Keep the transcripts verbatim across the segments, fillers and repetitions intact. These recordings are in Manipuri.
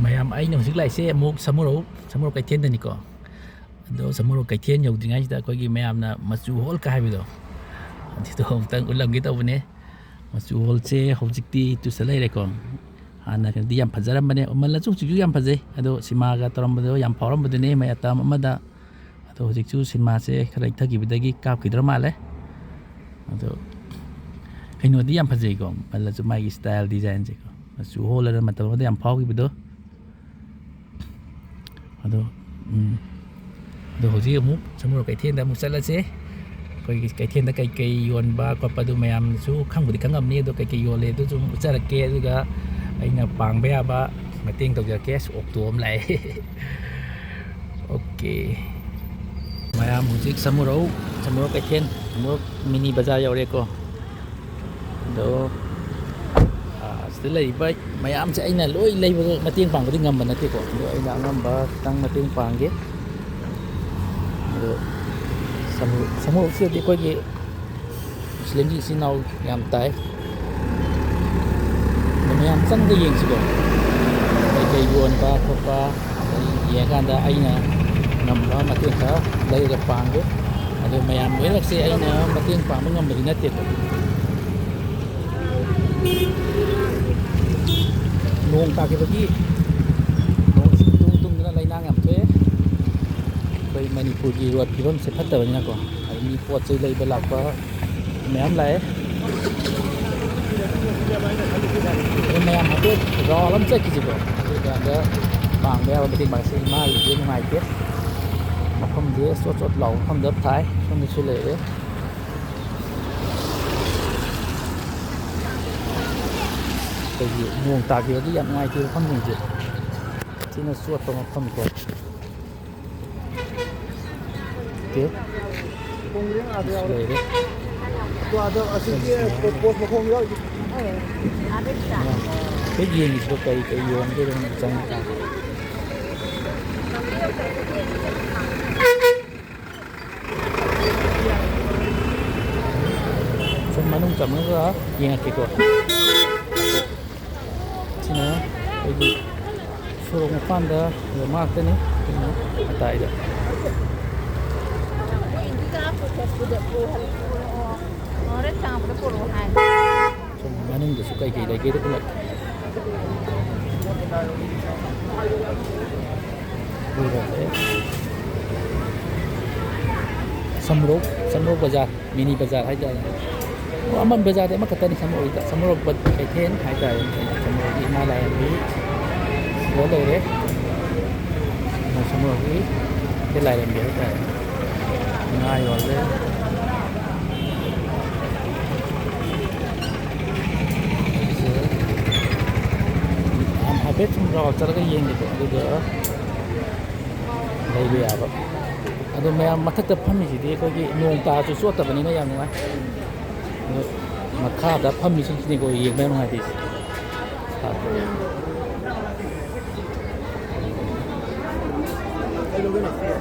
ꯃꯌꯥꯝ, ꯑꯩꯅ ꯍꯧꯖꯤꯛ ꯂꯥꯛꯏꯁꯦ ꯑꯃꯨꯛ ꯁꯃꯨꯔꯧ, ꯁꯃꯨꯔꯧ ꯀꯩꯊꯦꯜꯗꯅꯤꯀꯣ꯫ ꯑꯗꯣ ꯁꯃꯨꯔꯧ ꯀꯩꯊꯦꯜ ꯌꯧꯗ꯭ꯔꯤꯉꯩꯁꯤꯗ ꯑꯩꯈꯣꯏꯒꯤ ꯃꯌꯥꯝꯅ ꯃꯆꯨ ꯍꯣꯜꯒ ꯍꯥꯏꯕꯗꯣ, ꯑꯗꯨꯗꯣ ꯑꯃꯨꯛꯇꯪ ꯎꯠꯂꯝꯒꯦ ꯇꯧꯕꯅꯦ꯫ ꯃꯆꯨ ꯍꯣꯜꯁꯦ ꯍꯧꯖꯤꯛꯇꯤ ꯇꯨꯁꯇ ꯂꯩꯔꯦꯀꯣ꯫ ꯍꯥꯟꯅ ꯀꯩꯅꯣꯗꯤ ꯌꯥꯝ ꯐꯖꯔꯝꯕꯅꯦ, ꯃꯃꯜꯁꯨ ꯍꯧꯖꯤꯛꯁꯨ ꯌꯥꯝ ꯐꯖꯩ꯫ ꯑꯗꯣ ꯁꯤꯃꯥꯒ ꯇꯧꯔꯝꯕꯗꯣ ꯌꯥꯝ ꯐꯥꯎꯔꯝꯕꯗꯨꯅꯦ ꯃꯇꯝ ꯑꯃꯗ꯫ ꯑꯗꯣ ꯍꯧꯖꯤꯛꯁꯨ ꯁꯤꯅꯦꯃꯥꯁꯦ ꯈꯔ ꯏꯪꯊꯈꯤꯕꯗꯒꯤ ꯀꯥꯞꯈꯤꯗ꯭ꯔ ꯃꯥꯜꯂꯦ꯫ ꯑꯗꯣ ꯀꯩꯅꯣꯗꯤ ꯌꯥꯝ ꯐꯖꯩꯀꯣ, ꯃꯜꯂꯁꯨ ꯃꯥꯒꯤ style design ꯁꯦꯀꯣ, ꯃꯆꯨ ꯍꯣꯜꯂꯅ ꯃꯇꯝ ꯑꯃꯗ ꯌꯥꯝ ꯐꯥꯎꯈꯤꯕꯗꯣ꯫ ꯑꯗꯣ, ꯎꯝ, ꯑꯗꯣ ꯍꯧꯖꯤꯛ ꯑꯃꯨꯛ ꯁꯃꯨꯔꯧ ꯀꯩꯊꯦꯜꯗ ꯑꯃꯨꯛ ꯆꯠꯂꯁꯦ꯫ ꯑꯩꯈꯣꯏꯒꯤ ꯀꯩꯊꯦꯜꯗ ꯀꯩꯀꯩ ꯌꯣꯟꯕ ꯈꯣꯠꯄꯗꯨ ꯃꯌꯥꯝꯁꯨ ꯈꯪꯕꯨꯗꯤ ꯈꯪꯉꯝꯅꯤ, ꯑꯗꯣ ꯀꯩꯀꯩ ꯌꯣꯜꯂꯦ ꯑꯗꯨꯁꯨ ꯑꯃꯨꯛ ꯎꯠꯆꯔꯛꯀꯦ꯫ ꯑꯗꯨꯒ ꯑꯩꯅ ꯄꯥꯡꯕ ꯌꯥꯕ ꯃꯇꯦꯡ ꯇꯧꯖꯔꯛꯀꯦ꯫ ꯑꯁ, ꯑꯣꯛꯇꯣ ꯑꯃ ꯂꯥꯛꯑꯦ꯫ ꯑꯣꯀꯦ꯫ ꯃꯌꯥꯝ ꯍꯧꯖꯤꯛ ꯁꯃꯨꯔꯧ, ꯁꯃꯨꯔꯧ ꯀꯩꯊꯦꯜ, ꯁꯃꯨꯔꯧ ꯃꯤꯅꯤ ꯕꯖꯥꯔ ꯌꯧꯔꯦꯀꯣ꯫ ꯑꯗꯣ, ꯑꯥ, ꯁꯤꯗ ꯂꯩꯔꯤꯕ ꯃꯌꯥꯝꯁꯦ ꯑꯩꯅ ꯂꯣꯏ ꯂꯩꯕꯗ ꯃꯇꯦꯡ ꯄꯥꯡꯕꯗꯤ ꯉꯝꯕ ꯅꯠꯇꯦꯀꯣ꯫ ꯑꯗꯣ ꯑꯩꯅ ꯑꯉꯝꯕ ꯈꯤꯇꯪ ꯃꯇꯦꯡ ꯄꯥꯡꯒꯦ꯫ ꯑꯗꯣ ꯁꯃꯨ-, ꯁꯃꯨꯔꯧꯁꯤꯗꯗꯤ ꯑꯩꯈꯣꯏꯒꯤ ꯃꯨꯁꯂꯤꯝꯒꯤ ꯏꯆꯤꯟ ꯏꯅꯥꯎ ꯌꯥꯝ ꯇꯥꯏ꯫ ꯑꯗꯣ ꯃꯌꯥꯝ ꯆꯪꯗ ꯌꯦꯡꯁꯤꯀꯣ꯫ ꯀꯩꯀꯩ ꯌꯣꯟꯕ ꯈꯣꯠꯄ, ꯑꯗꯩ ꯌꯦꯡꯉꯀꯥꯟꯗ ꯑꯩꯅ ꯉꯝꯕ ꯃꯇꯦꯡ ꯈꯔ ꯂꯩꯔꯒ ꯄꯥꯡꯒꯦ꯫ ꯑꯗꯣ ꯃꯌꯥꯝ ꯂꯣꯏꯅꯃꯛꯁꯦ ꯑꯩꯅ ꯃꯇꯦꯡ ꯄꯥꯡꯕ ꯉꯝꯕꯗꯤ ꯅꯠꯇꯦꯀꯣ꯫ ꯅꯣꯡ ꯇꯥꯈꯤꯕꯒꯤ, ꯅꯣꯡ ꯏꯁꯤꯡ ꯇꯨꯡ ꯇꯨꯡꯗꯨꯅ ꯂꯩꯅꯥꯡ ꯌꯥꯝ ꯊꯣꯛꯑꯦ꯫ ꯑꯩꯈꯣꯏ ꯃꯅꯤꯄꯨꯔꯒꯤ ꯔꯣꯗ ꯐꯤꯕꯝꯁꯦ ꯐꯠꯇꯕꯅꯤꯅꯀꯣ, ꯑꯗꯒꯤ ꯃꯤ ꯄꯣꯠ ꯆꯩ ꯂꯩꯕ ꯂꯥꯛꯄ ꯃꯌꯥꯝ ꯂꯥꯛꯑꯦ꯫ ꯑꯗꯣ ꯃꯌꯥꯝ ꯍꯥꯏꯐꯦꯠ ꯔꯥꯎꯟ ꯑꯃ ꯆꯠꯈꯤꯁꯤꯀꯣ, ꯑꯗꯨꯀꯥꯟꯗ ꯄꯥꯡꯕ ꯌꯥꯕ ꯃꯇꯦꯡ ꯄꯥꯡꯁꯤ꯫ ꯏꯃꯥꯒꯤꯁꯦ ꯅꯨꯡꯉꯥꯏꯇꯦ, ꯃꯐꯝꯁꯦ ꯆꯣꯠ ꯆꯣꯠ ꯂꯥꯎꯕ ꯃꯐꯝꯗ ꯊꯥꯏ꯫ ꯁꯣꯝꯗꯁꯨ ꯂꯩꯔꯦ꯫ ꯑꯩꯈꯣꯏꯒꯤ ꯅꯣꯡ ꯇꯥꯈꯤꯕꯒꯤ ꯌꯥꯝ ꯅꯨꯡꯉꯥꯏꯇꯦ ꯃꯐꯝꯁꯤꯡꯁꯦ꯫ ꯊꯤꯅ ꯆꯣꯠꯄ ꯃꯐꯝ ꯀꯣ꯫ ꯑꯣꯀꯦ꯫ ꯂꯣꯏꯔꯦ꯫ ꯍꯦꯛ ꯌꯦꯡꯉꯤꯁꯤꯗ ꯀꯔꯤ ꯀꯔꯤ ꯌꯣꯟꯒꯦꯗꯣ ꯆꯪꯉꯀꯥꯟꯗ꯫ ꯁꯨꯝ ꯃꯅꯨꯡ ꯆꯪꯉꯒ ꯌꯦꯡꯉꯛꯀꯦꯀꯣ꯫ ꯁꯤꯅ ꯑꯩꯈꯣꯏꯒꯤ ꯁꯣꯔꯣꯛ ꯃꯄꯥꯟꯗ ꯌꯣꯟꯕ ꯉꯥꯛꯇꯅꯤ꯫ ꯑꯗꯨꯅ ꯃꯇꯥꯏꯗ꯫ ꯃꯣꯏ ꯏꯟꯗꯤꯒ ꯄꯨꯊꯣꯛꯄꯗ ꯄꯨꯔꯛꯑꯣ꯫ ꯍꯣꯔꯦꯟ ꯆꯪꯉꯛꯄꯗ ꯄꯨꯔꯛꯑꯣ ꯍꯥꯏ꯫ ꯁꯨꯝ ꯃꯅꯨꯡꯗꯁꯨ ꯀꯩꯀꯩ ꯂꯩꯒꯦꯗ ꯎꯠꯂꯛꯀꯦ꯫ ꯎꯔꯁꯦ꯫ ꯁꯝꯔꯣꯛ, ꯁꯝꯔꯣꯛ ꯕꯖꯥꯔ꯫ ꯃꯤꯅꯤ ꯕꯖꯥꯔ ꯍꯥꯏꯇꯥꯔꯦ꯫ ꯑꯣ, ꯑꯃꯟ ꯕꯖꯥꯔꯗꯤ ꯑꯃꯈꯛꯇꯅꯤ ꯁꯃꯨꯔꯩꯗ꯫ ꯁꯃꯨꯔꯩ ꯀꯩꯊꯦꯜ ꯍꯥꯏꯇꯥꯔꯦ꯫ ꯁꯃꯨꯔꯩꯒꯤ ꯏꯃꯥ ꯂꯥꯏꯔꯦꯝꯕꯤ ꯁꯤꯗ ꯂꯩꯔꯦ꯫ ꯁꯃꯨꯔꯩꯒꯤ ꯏꯆꯦ ꯂꯥꯏꯔꯦꯝꯕꯤ ꯍꯥꯏꯇꯥꯔꯦ꯫ ꯉꯥ ꯌꯣꯜꯂꯦ꯫ ꯁꯤꯁꯦ ꯍꯥꯏꯐꯦꯠ ꯁꯨꯝ ꯔꯥꯎꯟ ꯆꯠꯂꯒ ꯌꯦꯡꯒꯦꯀꯣ꯫ ꯑꯗꯨꯒ ꯂꯩꯕ ꯌꯥꯕ꯫ ꯑꯗꯣ ꯃꯌꯥꯝ ꯃꯊꯛꯇ ꯐꯝꯃꯤꯁꯤꯗꯤ ꯑꯩꯈꯣꯏꯒꯤ ꯅꯣꯡ ꯇꯥꯔꯁꯨ ꯆꯣꯠꯇꯕꯅꯤꯅ ꯌꯥꯝ ꯅꯨꯡꯉꯥꯏ꯫ ꯑꯗꯣ ꯃꯈꯥꯗ ꯐꯝꯃꯤꯁꯤꯡꯁꯤꯅꯤꯀꯣ ꯌꯦꯡꯕ ꯌꯥꯝ ꯅꯨꯡꯉꯥꯏꯇꯦ꯫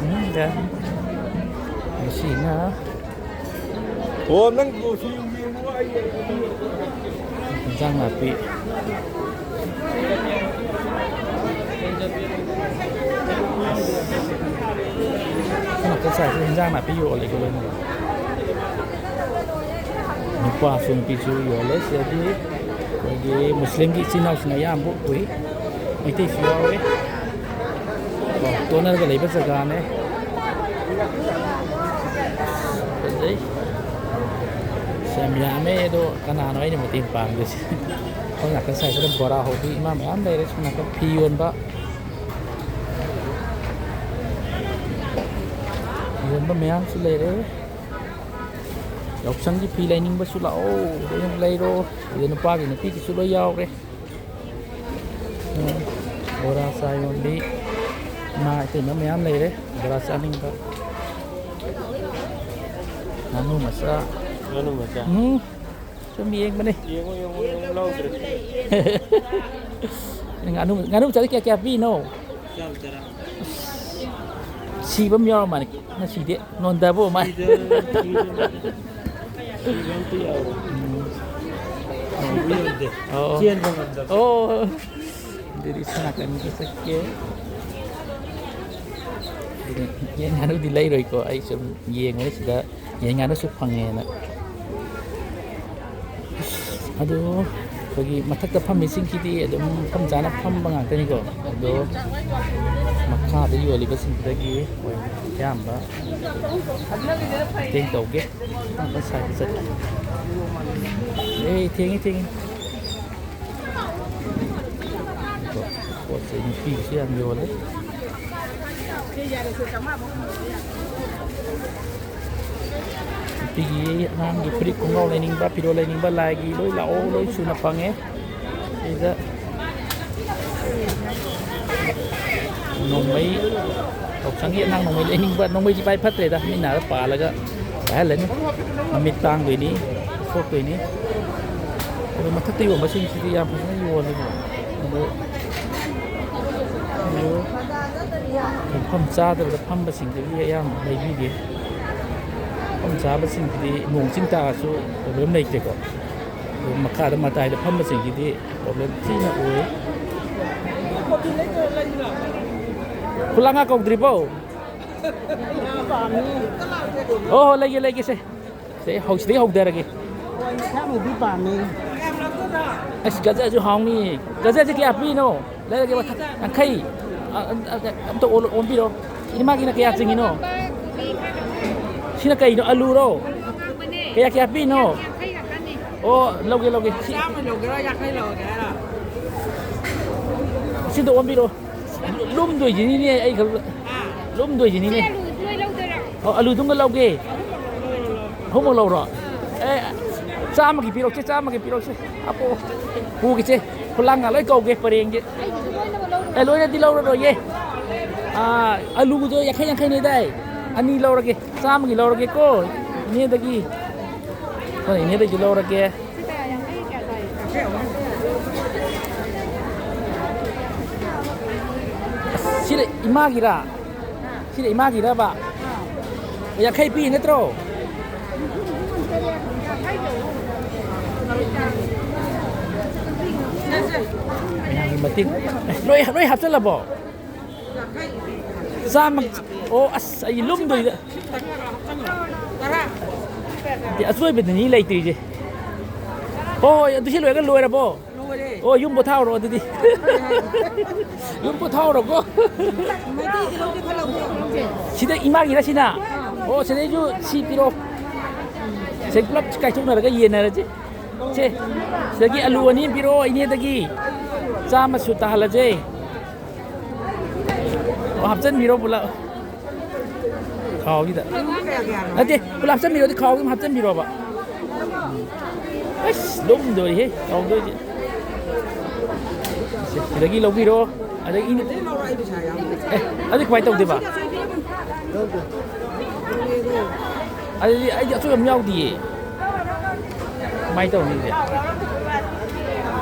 ꯎꯝ, ꯌꯥ꯫ ꯃꯁꯤꯅ ꯑꯣ, ꯅꯪ ꯁꯤ ꯌꯦꯡꯉꯨ, ꯑꯩ ꯏꯟꯖꯥꯡ ꯅꯥꯄꯤ꯫ ꯁꯣꯝ ꯅꯥꯀꯟ ꯁꯥꯏꯠꯁꯤ ꯏꯟꯖꯥꯡ ꯅꯥꯄꯤ ꯌꯣꯜꯂꯤꯀꯣ ꯂꯣꯏꯅꯃꯛ꯫ ꯅꯨꯄꯥꯁꯨ ꯅꯨꯄꯤꯁꯨ ꯌꯣꯜꯂꯦ꯫ ꯁꯤꯗꯗꯤ ꯑꯩꯈꯣꯏꯒꯤ ꯃꯨꯁꯂꯤꯝꯒꯤ ꯏꯆꯤꯟ ꯏꯅꯥꯎꯁꯤꯡ ꯑꯌꯥꯝꯕ ꯎꯏ꯫ ꯃꯩꯇꯩꯁꯨ ꯌꯥꯎꯋꯦ꯫ ꯇꯣꯟꯅꯔꯒ ꯂꯩꯕ ꯖꯒꯥꯅꯦ꯫ ꯐꯖꯩ꯫ ꯑꯁ, ꯌꯥꯝ ꯌꯥꯝꯃꯦ, ꯑꯗꯣ ꯀꯅꯥꯅꯣ ꯑꯩꯅ ꯃꯇꯦꯡ ꯄꯥꯡꯗꯣꯏꯁꯦ? ꯁꯣꯝ ꯅꯥꯀꯟ ꯁꯥꯏꯠꯁꯤꯗ ꯕꯣꯔꯥ ꯍꯧꯕꯤ ꯏꯃꯥ ꯃꯌꯥꯝ ꯂꯩꯔꯦ꯫ ꯁꯣꯝ ꯅꯥꯀꯟ ꯐꯤ ꯌꯣꯟꯕ, ꯐꯤ ꯌꯣꯟꯕ ꯃꯌꯥꯝꯁꯨ ꯂꯩꯔꯦ꯫ ꯌꯥꯎꯁꯪꯒꯤ ꯐꯤ ꯂꯩꯅꯤꯡꯕꯁꯨ ꯂꯥꯛꯑꯣ, ꯂꯣꯏꯅ ꯂꯩꯔꯣ꯫ ꯑꯗꯨ ꯅꯨꯄꯥꯒꯤ ꯅꯨꯄꯤꯒꯤꯁꯨ ꯂꯣꯏ ꯌꯥꯎꯔꯦ꯫ ꯎꯝ, ꯕꯣꯔꯥ ꯆꯥ ꯌꯣꯟꯕꯤ ꯏꯃꯥ ꯏꯇꯩꯃ ꯃꯌꯥꯝ ꯂꯩꯔꯦ꯫ ꯕꯣꯔꯥ ꯆꯥꯅꯤꯡꯕ꯫ ꯉꯥꯅꯨ ꯃꯆꯥ꯫ ꯉꯥꯅꯨ ꯃꯆꯥ꯫ ꯎꯝ, ꯁꯨꯝ ꯌꯦꯡꯕꯅꯦ꯫ ꯌꯦꯡꯉꯣ, ꯌꯦꯡꯉꯣ, ꯌꯦꯡꯉꯣ, ꯂꯧꯗ꯭ꯔꯦ꯫ ꯉꯥꯅꯨ, ꯉꯥꯅꯨ ꯃꯆꯥꯗꯤ ꯀꯌꯥ ꯀꯌꯥ ꯄꯤꯅꯣ? ꯆꯥꯝ ꯇꯔꯥ꯫ ꯁꯤꯕ ꯑꯃ ꯌꯥꯎꯔ ꯃꯥꯜꯂꯦ ꯉꯁꯤꯗꯤ꯫ ꯅꯣꯟꯗꯕ ꯑꯣꯏ ꯃꯥꯜꯂꯦ꯫ ꯁꯤꯗ, ꯁꯤꯗ, ꯁꯤꯕ ꯑꯝꯇ ꯌꯥꯎꯔꯣꯏ꯫ ꯎꯝ꯫ ꯁꯤꯕ ꯌꯥꯎꯗꯦ꯫ ꯑꯣ꯫ ꯆꯦꯟꯕ ꯉꯝꯗꯕ꯫ ꯑꯣ꯫ ꯑꯗꯨꯗꯤ ꯁꯣꯝ ꯅꯥꯀꯟꯒꯤꯗ ꯆꯠꯀꯦ꯫ ꯑꯗꯨꯗꯤ ꯌꯦꯟ ꯉꯥꯅꯨꯗꯤ ꯂꯩꯔꯣꯏꯀꯣ, ꯑꯩ ꯁꯨꯝ ꯌꯦꯡꯉꯨꯔꯦ ꯁꯤꯗ ꯌꯦꯟ ꯉꯥꯅꯨꯁꯨ ꯐꯪꯉꯦꯅ꯫ ꯑꯗꯣ ꯑꯩꯈꯣꯏꯒꯤ ꯃꯊꯛꯇ ꯐꯝꯃꯤꯁꯤꯡꯁꯤꯗꯤ ꯑꯗꯨꯝ ꯃꯐꯝ ꯆꯥꯅ ꯐꯝꯕ ꯉꯥꯛꯇꯅꯤꯀꯣ꯫ ꯑꯗꯣ ꯃꯈꯥꯗ ꯌꯣꯜꯂꯤꯕꯁꯤꯡꯁꯤꯗꯒꯤ ꯑꯩꯈꯣꯏ ꯑꯌꯥꯝꯕ ꯃꯇꯦꯡ ꯇꯧꯒꯦ꯫ ꯑꯩꯈꯣꯏ ꯁ꯭ꯋꯥꯏꯗ ꯆꯠꯀꯦ꯫ ꯑꯦ, ꯊꯦꯡꯉꯦ, ꯊꯦꯡꯉꯦ꯫ ꯄꯣꯠ ꯆꯩ ꯅꯨꯄꯤꯒꯤꯁꯨ ꯌꯥꯝ ꯌꯣꯜꯂꯦ꯫ ꯅꯨꯄꯤꯒꯤ ꯑꯉꯥꯡꯒꯤ ꯐꯨꯔꯤꯠ ꯈꯣꯡꯒ꯭ꯔꯥꯎ ꯂꯩꯅꯤꯡꯕ, ꯐꯤꯔꯣꯜ ꯂꯩꯅꯤꯡꯕ, ꯂꯥꯏꯒꯤ ꯂꯣꯏ ꯂꯥꯛꯑꯣ, ꯂꯣꯏ ꯁꯨꯅ ꯐꯪꯉꯦ꯫ ꯁꯤꯗ ꯅꯣꯡꯃꯩ, ꯌꯥꯎꯁꯪꯒꯤ ꯑꯉꯥꯡ ꯅꯣꯡꯃꯩ ꯂꯩꯅꯤꯡꯕ, ꯅꯣꯡꯃꯩꯗꯤ ꯄꯥꯏ ꯐꯠꯇ꯭ꯔꯦꯗ, ꯃꯤꯠ ꯅꯥꯗ ꯄꯥꯜꯂꯒ ꯄꯥꯏꯍꯜꯂꯅꯤ꯫ ꯃꯃꯤꯠ ꯇꯥꯡꯗꯣꯏꯅꯤ, ꯁꯣꯛꯇꯣꯏꯅꯤ꯫ ꯑꯗꯣ ꯃꯊꯛꯇ ꯌꯣꯟꯕꯁꯤꯡꯁꯤꯗꯤ ꯌꯥꯝ ꯐꯖꯅ ꯌꯣꯜꯂꯤꯀꯣ꯫ ꯑꯗꯣ, ꯑꯗꯣ ꯃꯐꯝ ꯆꯥꯗꯕꯗ ꯐꯝꯕꯁꯤꯡꯗꯒꯤ ꯑꯌꯥꯝꯕ ꯂꯩꯕꯤꯒꯦ꯫ ꯃꯐꯝ ꯆꯥꯕꯁꯤꯡꯁꯤꯗꯤ ꯅꯣꯡ ꯆꯤꯡ ꯇꯥꯔꯁꯨ ꯄ꯭ꯔꯣꯕ꯭ꯂꯦꯝ ꯂꯩꯇꯦꯀꯣ꯫ ꯑꯗꯨ ꯃꯈꯥꯗ ꯃꯇꯥꯏꯗ ꯐꯝꯕꯁꯤꯡꯒꯤꯗꯤ ꯄ꯭ꯔꯣꯕ꯭ꯂꯦꯝ ꯊꯤꯅ ꯑꯣꯏ꯫ ꯈꯨꯂꯥꯡꯒ ꯀꯧꯗ꯭ꯔꯤꯕꯣ? ꯑꯣ, ꯂꯩꯒꯦ, ꯂꯩꯒꯦ, ꯁꯦ꯫ ꯁꯦ, ꯍꯧ-, ꯁꯤꯗꯩ ꯍꯧꯗꯔꯒꯦ꯫ ꯏꯁꯥꯃꯛꯗꯤ ꯄꯥꯝꯃꯦ꯫ ꯑꯁ, ꯒꯖꯔꯁꯨ ꯍꯥꯎꯅꯤ꯫ ꯒꯖꯔꯁꯦ ꯀꯌꯥ ꯄꯤꯅꯣ? ꯂꯩꯔꯒꯦ, ꯃꯊꯛ ꯌꯥꯡꯈꯩ꯫ ꯑ, ꯑ, ꯑ, ꯑꯝꯇ ꯑꯣꯜ-, ꯑꯣꯟꯕꯤꯔꯣ꯫ ꯏꯃꯥꯒꯤꯅ ꯀꯌꯥ ꯆꯤꯡꯉꯤꯅꯣ? ꯁꯤꯅ ꯀꯩꯅꯣ? ꯑꯂꯨꯔꯣ? ꯀꯌꯥ, ꯀꯌꯥ ꯄꯤꯅꯣ? ꯑꯣ, ꯂꯧꯒꯦ, ꯂꯧꯒꯦ꯫ ꯁꯤ ꯆꯥꯝꯃ ꯂꯧꯒꯦꯔꯣ, ꯌꯥꯡꯈꯩ ꯂꯧꯔꯒꯦ ꯍꯥꯏꯔꯣ? ꯁꯤꯗ ꯑꯣꯟꯕꯤꯔꯣ꯫ ꯂꯨꯝꯗꯣꯏꯁꯤꯅꯤꯅꯦ ꯑꯩ ꯈꯜꯂꯨ-, ꯂꯨꯝꯗꯣꯏꯁꯤꯅꯤꯅꯦ꯫ ꯑꯣ, ꯑꯂꯨꯗꯨꯃ ꯂꯧꯒꯦ꯫ ꯑꯍꯨꯝꯃꯛ ꯂꯧꯔꯣ? ꯑꯦ, ꯆꯥꯝꯃꯒꯤ ꯄꯤꯔꯛꯁꯦ, ꯆꯥꯝꯃꯒꯤ ꯄꯤꯔꯛꯁꯦ꯫ ꯍꯥꯞꯄꯛꯑꯣ꯫ ꯄꯨꯒꯤꯁꯦ꯫ ꯈꯨꯂꯥꯡꯒ ꯂꯣꯏ ꯀꯧꯒꯦ ꯄꯔꯦꯡꯁꯦ꯫ ꯑꯦ, ꯂꯣꯏꯅꯗꯤ ꯂꯧꯔꯔꯣꯏꯌꯦ꯫ ꯑꯥ, ꯑꯂꯨꯗꯣ ꯌꯥꯡꯈꯩ ꯌꯥꯡꯈꯩꯅꯦ ꯗꯥꯏ꯫ ꯑꯅꯤ ꯂꯧꯔꯒꯦ꯫ ꯆꯥꯝꯃꯒꯤ ꯂꯧꯔꯒꯦꯀꯣ, ꯏꯅꯦꯗꯒꯤ꯫ ꯍꯣꯏ, ꯏꯅꯦꯗꯒꯤꯁꯨ ꯂꯧꯔꯒꯦ꯫ ꯑꯁ, ꯁꯤꯅ ꯏꯃꯥꯒꯤꯔꯥ? ꯁꯤꯅ ꯏꯃꯥꯒꯤꯔꯕ? ꯌꯥꯡꯈꯩ ꯄꯤ ꯅꯠꯇ꯭ꯔꯣ? ꯃꯌꯥꯝꯒꯤ ꯃꯇꯤꯛ꯫ ꯑꯦ, ꯂꯣꯏ, ꯂꯣꯏ ꯍꯥꯞꯆꯜꯂꯕꯣ? ꯆꯥꯝꯃ꯫ ꯑꯣ, ꯑꯁ, ꯑꯩ ꯂꯨꯝꯗꯣꯏꯗ꯫ ꯇꯔꯥ꯫ ꯅꯠꯇꯦ, ꯑꯆꯣꯏꯕꯗꯅꯤ ꯂꯩꯇ꯭ꯔꯤꯁꯦ꯫ ꯍꯣꯏ, ꯍꯣꯏ, ꯑꯗꯨ ꯁꯤ ꯂꯣꯏꯔꯒ ꯂꯣꯏꯔꯕꯣ? ꯂꯣꯏꯔꯦ꯫ ꯑꯣ, ꯌꯨꯝ ꯄꯣꯊꯥꯎꯔꯣ ꯑꯗꯨꯗꯤ꯫ ꯌꯨꯝ ꯄꯣꯊꯥꯎꯔꯣꯀꯣ꯫ ꯃꯩꯇꯩꯗꯤ ꯂꯧꯒꯦ ꯈꯜꯂꯧꯕ꯭ꯔꯣ? ꯁꯤꯗ ꯏꯃꯥꯒꯤꯔ ꯁꯤꯅ? ꯑꯣ, ꯁꯤꯗꯩꯁꯨ ꯁꯤ ꯄꯤꯔꯛꯑꯣ꯫ ꯁꯤ ꯄꯨꯂꯞ ꯀꯥꯏꯊꯣꯛꯅꯔꯒ ꯌꯦꯟꯅꯔꯁꯤ꯫ ꯁꯦ, ꯁꯤꯗꯒꯤ ꯑꯂꯨ ꯑꯅꯤ ꯑꯃ ꯄꯤꯔꯛꯑꯣ ꯏꯅꯦꯗꯒꯤ꯫ ꯆꯥꯝꯃꯁꯨ ꯇꯥꯍꯜꯂꯁꯦ꯫ ꯑꯣ, ꯍꯥꯞꯆꯤꯟꯕꯤꯔꯣ ꯄꯨꯂꯞ꯫ ꯈꯥꯎꯁꯤꯗ꯫ ꯅꯠꯇꯦ, ꯄꯨꯂꯞ ꯍꯥꯞꯆꯤꯟꯕꯤꯔꯣꯗꯤ ꯈꯥꯎꯗ ꯑꯗꯨꯝ ꯍꯥꯞꯆꯤꯟꯕꯤꯔꯣꯕ꯫ ꯑꯁ, ꯂꯨꯝꯗꯣꯔꯤꯍꯦ ꯇꯧꯗꯣꯏꯁꯦ꯫ ꯁꯦ, ꯁꯤꯗꯒꯤ ꯂꯧꯕꯤꯔꯣ꯫ ꯑꯗꯩ ꯏꯅꯦ-, ꯑꯦ, ꯑꯗꯨꯗꯤ ꯀꯃꯥꯏꯅ ꯇꯧꯗꯣꯏꯕ? ꯑꯗꯨꯗꯤ ꯑꯩꯗꯤ ꯑꯆꯣꯏꯕ ꯑꯃ ꯌꯥꯎꯗꯤꯌꯦ꯫ ꯀꯃꯥꯏꯅ ꯇꯧꯅꯤ ꯑꯗꯨꯗꯤ?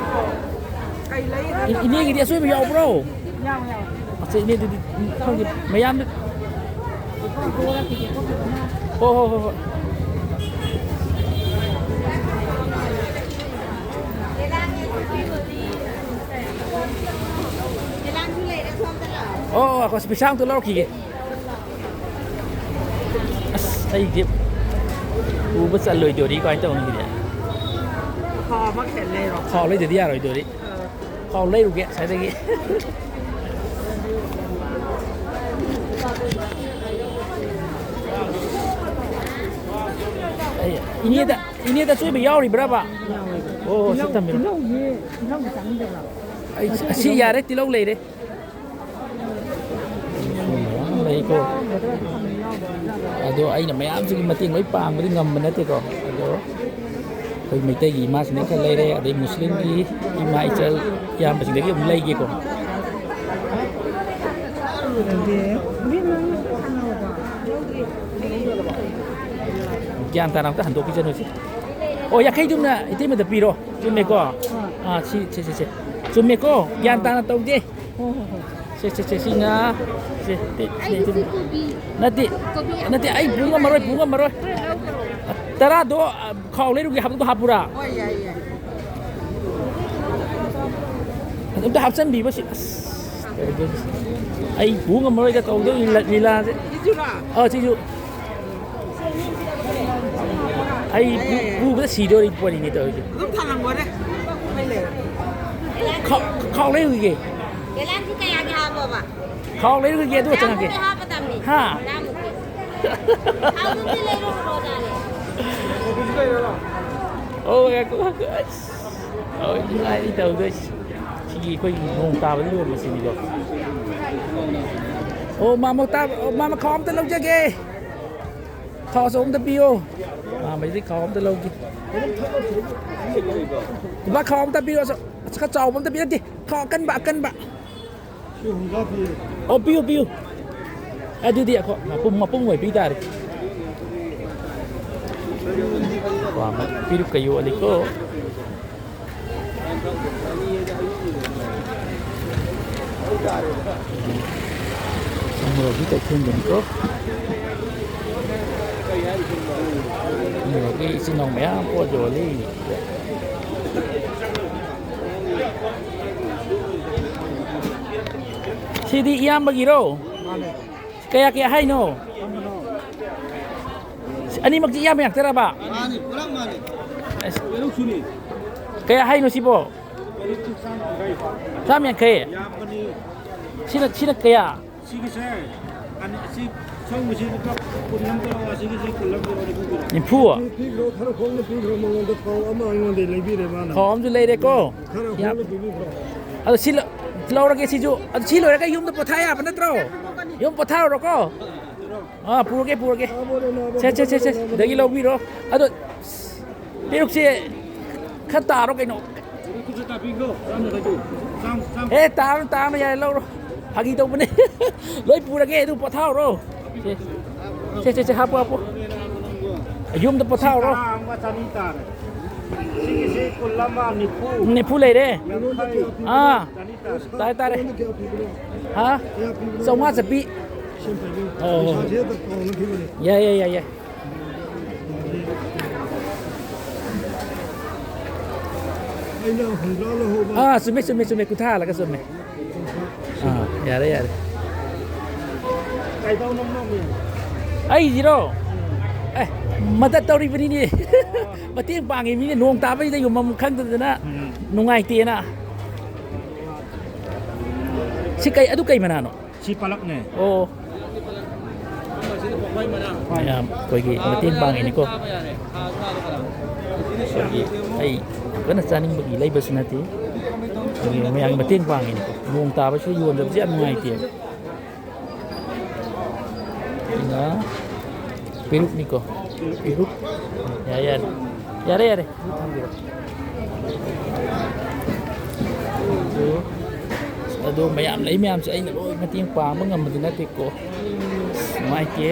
ꯏ-, ꯏꯅꯦꯒꯤꯗꯤ ꯑꯆꯣꯏꯕ ꯌꯥꯎꯕ꯭ꯔꯣ? ꯑꯁ, ꯏꯅꯦꯗꯨꯗꯤ ꯈꯪꯗꯦ, ꯃꯌꯥꯝꯗ-, ꯍꯣ, ꯍꯣ, ꯍꯣ, ꯍꯣꯏ꯫ ꯑꯣ, ꯑꯣ, ꯑꯩꯈꯣꯏ ꯄꯩꯁꯥ ꯑꯝꯇ ꯂꯧꯔꯛꯈꯤꯒꯦ꯫ ꯑꯁ, ꯑꯩꯗꯤ ꯄꯨꯕ ꯆꯜꯂꯣꯏꯗꯣꯔꯤ, ꯀꯃꯥꯏꯅ ꯇꯧꯅꯤ ꯁꯤꯗꯤ? ꯈꯥꯎ ꯑꯃ ꯈꯦꯠꯅꯩꯔꯣ? ꯈꯥꯎ ꯂꯩꯗꯗꯤ ꯌꯥꯔꯣꯏꯗꯣꯔꯤ꯫ ꯑꯥ꯫ ꯈꯥꯎ ꯂꯩꯔꯨꯒꯦ ꯉꯁꯥꯏꯗꯒꯤ꯫ ꯑꯩ, ꯏꯅꯦꯗ, ꯏꯅꯦꯗ ꯑꯆꯣꯏꯕ ꯌꯥꯎꯔꯤꯕ꯭ꯔꯕ? ꯌꯥꯎꯋꯦ꯫ ꯑꯣ, ꯁꯤ ꯇꯤꯜꯍꯧ, ꯊꯝꯕꯤꯔꯣ꯫ ꯇꯤꯜꯍꯧꯁꯦ, ꯇꯤꯜꯍꯧꯁꯦ ꯆꯥꯅꯤꯡꯗꯕ꯭ꯔꯣ? ꯑꯩ, ꯑꯁꯤ ꯌꯥꯔꯦ, ꯇꯤꯜꯍꯧ ꯂꯩꯔꯦ꯫ ꯂꯩꯀꯣ꯫ ꯑꯗꯣ ꯑꯩꯅ ꯃꯌꯥꯝꯁꯤꯒꯤ ꯃꯇꯦꯡ ꯂꯣꯏ ꯄꯥꯡꯕꯗꯤ ꯉꯝꯕ ꯅꯠꯇꯦꯀꯣ꯫ ꯑꯗꯣ ꯑꯩꯈꯣꯏ ꯃꯩꯇꯩꯒꯤ ꯏꯃꯥꯁꯤꯡꯗꯒꯤ ꯈꯔ ꯂꯩꯔꯦ, ꯑꯗꯩ ꯃꯨꯁꯂꯤꯝꯒꯤ ꯏꯃꯥ ꯏꯆꯜ ꯏꯌꯥꯝꯕꯁꯤꯡꯗꯒꯤ ꯑꯃꯨꯛ ꯂꯩꯒꯦꯀꯣ꯫ ꯒ꯭ꯌꯥꯟ ꯇꯥꯅ ꯑꯝꯇ ꯍꯟꯗꯣꯛꯄꯤꯖꯅꯨꯁꯦ꯫ ꯑꯣ, ꯌꯥꯡꯈꯩꯗꯨꯝꯅ ꯏꯇꯩꯃꯗ ꯄꯤꯔꯣ꯫ ꯆꯨꯝꯃꯦꯀꯣ? ꯑꯥ, ꯁꯤ, ꯁꯦ, ꯁꯦ, ꯁꯦ꯫ ꯆꯨꯝꯃꯦꯀꯣ? ꯒ꯭ꯌꯥꯟ ꯇꯥꯅ ꯇꯧꯒꯦ꯫ ꯍꯣꯏ, ꯍꯣꯏ, ꯍꯣꯏ꯫ ꯁꯦ, ꯁꯦ, ꯁꯦ, ꯁꯤꯅ, ꯁꯦ, ꯇꯦ-, ꯁꯤꯅ ꯑꯩꯒꯤꯁꯦ ꯏꯇꯩꯃ-, ꯀꯣꯕꯤ꯫ ꯅꯠꯇꯦ, ꯀꯣꯕꯤ ꯅꯠꯇꯦ, ꯑꯩ ꯄꯨ ꯉꯝꯃꯔꯣꯏ, ꯄꯨ ꯉꯝꯃꯔꯣꯏ꯫ ꯈꯔ ꯂꯧꯈ꯭ꯔꯣ꯫ ꯇꯔꯥꯗꯣ, ꯑ, ꯈꯥꯎ ꯂꯩꯔꯨꯒꯦ ꯍꯥꯏꯕꯗꯣ ꯍꯥꯞꯄꯨꯔꯥ? ꯍꯣꯏ, ꯌꯥꯏ, ꯌꯥꯏ꯫ ꯑꯝꯇ ꯍꯥꯞꯆꯤꯟꯕꯤꯕ ꯁꯤ꯫ ꯑꯁ, ꯇꯧꯗꯣꯏꯁꯦ꯫ ꯑꯩ ꯄꯨ ꯉꯝꯃꯔꯣꯏꯗ ꯇꯧꯗꯣꯏ ꯂꯤꯂꯥ-, ꯂꯤꯂꯥꯁꯦ꯫ ꯁꯤꯁꯨꯔꯣ? ꯑꯥ, ꯁꯤꯁꯨ꯫ ꯑꯩ ꯄꯨ-, ꯄꯨꯕꯗ ꯁꯤꯗꯣꯔꯤ ꯄꯣꯠꯅꯤꯅꯦ ꯇꯧꯔꯤꯁꯦ꯫ ꯑꯗꯨꯝ ꯊꯥꯡꯂꯝꯈꯣꯅꯦ꯫ ꯈꯥꯎ-, ꯈꯥꯎ ꯂꯩꯔꯨꯈꯤꯒꯦ꯫ ꯒꯦꯂꯥꯟꯁꯤ ꯀꯌꯥꯒꯤ ꯍꯥꯞꯄꯣꯕ? ꯈꯥꯎ ꯂꯩꯔꯨꯈꯤꯒꯦ, ꯑꯗꯨꯒ ꯆꯪꯉꯛꯀꯦ꯫ ꯆꯥꯝꯃꯗꯤ ꯍꯥꯞꯄꯗꯝꯅꯤ꯫ ꯍꯥ? ꯆꯥꯝꯃꯗꯤ꯫ ꯈꯥꯎꯗꯨꯗꯤ ꯂꯩꯔꯨꯔꯣ ꯇꯥꯔꯦ꯫ ꯑꯣ, ꯉꯥꯏꯈꯣ, ꯉꯥꯏꯈꯣ꯫ ꯑꯁ꯫ ꯑꯣ, ꯅꯨꯡꯉꯥꯏꯔꯤ ꯇꯧꯗꯣꯏꯁꯤ꯫ ꯁꯤꯒꯤ ꯑꯩꯈꯣꯏꯒꯤ ꯅꯣꯡ ꯇꯥꯕꯗ ꯌꯣꯟꯕꯁꯤꯅꯤꯀꯣ꯫ ꯑꯣ, ꯃꯥꯃꯣ ꯇꯥꯕ-, ꯑꯣ, ꯃꯥꯃ ꯈꯥꯎ ꯑꯝꯇ ꯂꯧꯖꯒꯦ꯫ ꯈꯥꯎ ꯑꯆꯧꯕ ꯑꯝꯇ ꯄꯤꯌꯣ꯫ ꯃꯥꯃꯗꯤ ꯈꯥꯎ ꯑꯝꯇ ꯂꯧꯒꯦ꯫ ꯏꯃꯥ, ꯈꯥꯎ ꯑꯝꯇ ꯄꯤꯌꯣ꯫ ꯑꯁ, ꯈꯔ ꯆꯥꯎꯕ ꯑꯝꯇ ꯄꯤꯌꯣ꯫ ꯅꯠꯇꯦ, ꯈꯥꯎ ꯑꯀꯟꯕ, ꯑꯀꯟꯕ꯫ ꯑꯣ, ꯄꯤꯌꯨ, ꯄꯤꯌꯨ꯫ ꯑꯗꯨꯗꯤ ꯑꯩꯈꯣꯏ ꯃꯄꯨꯝ, ꯃꯄꯨꯝ ꯑꯣꯏ ꯄꯤ ꯇꯥꯔꯦ꯫ ꯋꯥ, ꯄꯤꯔꯨꯛꯀ ꯌꯣꯜꯂꯤꯀꯣ꯫ ꯎꯃꯣꯔꯣꯛꯀꯤ ꯀꯩꯊꯦꯜꯗꯅꯤꯀꯣ꯫ ꯎꯃꯣꯔꯣꯛꯀꯤ ꯏꯆꯤꯟ ꯏꯅꯥꯎ ꯃꯌꯥꯝ ꯄꯣꯠ ꯌꯣꯜꯂꯤ꯫ ꯁꯤꯗꯤ ꯏꯌꯥꯝꯕꯒꯤꯔꯣ? ꯃꯥꯅꯦ꯫ ꯀꯌꯥ, ꯀꯌꯥ ꯍꯥꯏꯅꯣ? ꯀꯔꯝꯕꯅꯣ? ꯑꯅꯤꯃꯛꯁꯤ ꯏꯌꯥꯝꯕ ꯉꯥꯛꯇꯔꯕ? ꯃꯥꯅꯤ, ꯄꯨꯂꯞ ꯃꯥꯅꯤ꯫ ꯑꯁ꯫ ꯄꯦꯔꯨꯛꯁꯨꯅꯤ꯫ ꯀꯌꯥ ꯍꯥꯏꯅꯣ ꯁꯤꯕꯣ? ꯄꯦꯔꯨꯛꯁꯨ ꯆꯥꯝ ꯌꯥꯡꯈꯩ꯫ ꯆꯥꯝ ꯌꯥꯡꯈꯩ? ꯌꯥꯝꯕꯅꯤ꯫ ꯁꯤꯅ, ꯁꯤꯅ ꯀꯌꯥ? ꯁꯤꯒꯤꯁꯦ, ꯑꯅꯤ, ꯑꯁꯤ ꯁꯣꯝꯒꯤꯁꯤ ꯂꯨꯄꯥ ꯀꯨꯟ ꯑꯃ ꯄꯤꯔꯛꯑꯣ, ꯑꯁꯤꯒꯤꯁꯤ ꯀꯨꯟ ꯑꯃ ꯄꯤꯔꯛꯑꯣ, ꯅꯤꯐꯨ ꯄꯤꯔꯛꯑꯣ꯫ ꯅꯤꯐꯨ? ꯄꯤꯈ꯭ꯔꯣ, ꯈꯔ ꯍꯣꯡꯅ ꯄꯤꯈ꯭ꯔꯣ, ꯃꯉꯣꯟꯗ ꯊꯥꯎ ꯑꯃ ꯑꯩꯉꯣꯟꯗꯩ ꯂꯩꯕꯤꯔꯦ ꯃꯥꯅ꯫ ꯊꯥꯎ ꯑꯃꯁꯨ ꯂꯩꯔꯦꯀꯣ? ꯈꯔ ꯌꯥꯝ ꯍꯣꯡꯅ ꯄꯤꯕꯤꯈ꯭ꯔꯣ꯫ ꯑꯗꯣ ꯁꯤ ꯂ-, ꯂꯧꯔꯒꯦ ꯁꯤꯁꯨ꯫ ꯑꯗꯣ ꯁꯤ ꯂꯣꯏꯔꯒ ꯌꯨꯝꯗ ꯄꯣꯊꯥ ꯌꯥꯕ ꯅꯠꯇ꯭ꯔꯣ? ꯌꯨꯝ ꯄꯣꯊꯥꯔꯨꯔꯣꯀꯣ꯫ ꯑꯥ, ꯄꯨꯔꯒꯦ, ꯄꯨꯔꯒꯦ꯫ ꯁꯦ, ꯁꯦ, ꯁꯦ, ꯁꯦ, ꯁꯤꯗꯒꯤ ꯂꯧꯕꯤꯔꯣ꯫ ꯑꯗꯣ ꯄꯦꯔꯨꯛꯁꯦ ꯈꯔ ꯇꯥꯔꯣ ꯀꯩꯅꯣ꯫ ꯄꯦꯔꯨꯛꯁꯦ ꯇꯥꯕꯤꯈ꯭ꯔꯣ꯫ ꯆꯥꯝ ꯌꯥꯡꯈꯩꯗꯣ꯫ ꯆꯥꯝ, ꯆꯥꯝ꯫ ꯑꯦ, ꯇꯥꯔꯅꯨ, ꯇꯥꯔꯅꯨ, ꯌꯥꯔꯦ, ꯂꯧꯔꯣ꯫ ꯐꯥꯒꯤ ꯇꯧꯕꯅꯦ꯫ ꯂꯣꯏ ꯄꯨꯔꯒꯦ, ꯑꯗꯨ ꯄꯣꯊꯥꯔꯣ꯫ ꯁꯦ, ꯁꯦ, ꯁꯦ, ꯁꯦ, ꯍꯥꯞꯄꯣ, ꯍꯥꯞꯄꯣ꯫ ꯌꯨꯝꯗ ꯄꯣꯊꯥꯔꯣ꯫ ꯇꯔꯥ ꯑꯃꯒ ꯆꯅꯤ ꯇꯥꯔꯦ꯫ ꯁꯤꯒꯤꯁꯤ ꯀꯨꯟ ꯑꯃ, ꯅꯤꯐꯨ꯫ ꯅꯤꯐꯨ ꯂꯩꯔꯦ꯫ ꯌꯥꯡꯈꯩ꯫ ꯑꯥ꯫ ꯆꯅꯤ ꯇꯥꯔꯦ꯫ ꯇꯥꯔꯦ, ꯇꯥꯔꯦ꯫ ꯍꯥ? ꯆꯥꯝꯃꯉꯥ ꯆꯠꯄꯤ꯫ ꯑꯣ꯫ ꯌꯥꯏ, ꯌꯥꯏ, ꯌꯥꯏ, ꯌꯥꯏ꯫ ꯑꯩꯅ ꯍꯨꯝꯗ꯭ꯔꯥ ꯂꯧꯍꯧꯕ꯫ ꯑꯥ, ꯆꯨꯝꯃꯦ, ꯆꯨꯝꯃꯦ, ꯆꯨꯝꯃꯦ, ꯀꯨꯟꯊ꯭ꯔꯥ ꯍꯜꯂꯒ ꯆꯨꯝꯃꯦ꯫ ꯑꯥ, ꯌꯥꯔꯦ, ꯌꯥꯔꯦ꯫ ꯀꯩꯗꯧꯅꯣ ꯅꯣꯛꯏ? ꯑꯩꯁꯤꯔꯣ? ꯑꯦ, ꯃꯗꯠ ꯇꯧꯔꯤꯕꯅꯤꯅꯦ꯫ ꯃꯇꯦꯡ ꯄꯥꯡꯉꯤ ꯃꯤꯅꯦ, ꯅꯣꯡ ꯇꯥꯕꯩꯗ ꯌꯨꯝꯐꯝ ꯈꯪꯗꯗꯅ ꯎꯝ꯫ ꯅꯨꯡꯉꯥꯏꯇꯦꯅ꯫ ꯁꯤ ꯀꯩ, ꯑꯗꯨ ꯀꯩ ꯃꯅꯥꯅꯣ? ꯁꯤ ꯄꯥꯂꯛꯅꯦ꯫ ꯑꯣ꯫ ꯃꯌꯥꯝ ꯑꯩꯈꯣꯏꯒꯤ ꯃꯇꯦꯡ ꯄꯥꯡꯉꯤꯅꯤꯀꯣ꯫ ꯑꯩꯈꯣꯏꯒꯤ ꯑꯩ ꯌꯥꯝ ꯀꯟꯅ ꯆꯥꯅꯤꯡꯕꯒꯤ ꯂꯩꯕꯁꯨ ꯅꯠꯇꯦ꯫ ꯑꯩꯈꯣꯏꯒꯤ ꯃꯌꯥꯝꯒꯤ ꯃꯇꯦꯡ ꯄꯥꯡꯉꯤꯅꯤꯀꯣ꯫ ꯅꯣꯡ ꯇꯥꯕꯁꯤꯗ ꯌꯣꯟꯗꯕꯁꯦ ꯌꯥꯝ ꯅꯨꯡꯉꯥꯏꯇꯦ꯫ ꯑꯗꯨꯅ ꯄꯦꯔꯨꯛꯅꯤꯀꯣ꯫ ꯄꯦꯔꯨꯛ꯫ ꯌꯥꯔꯦ, ꯌꯥꯔꯦ꯫ ꯌꯥꯔꯦ, ꯌꯥꯔꯦ꯫ ꯑꯗꯨ ꯊꯝꯕꯤꯔꯣ꯫ ꯑꯗꯨ, ꯑꯗꯣ ꯃꯌꯥꯝ ꯂꯩ ꯃꯌꯥꯝꯁꯦ ꯑꯩꯅ ꯂꯣꯏ ꯃꯇꯦꯡ ꯄꯥꯡꯕ ꯉꯝꯕꯗꯤ ꯅꯠꯇꯦꯀꯣ꯫ ꯑꯁ, ꯅꯨꯡꯉꯥꯏꯇꯦ꯫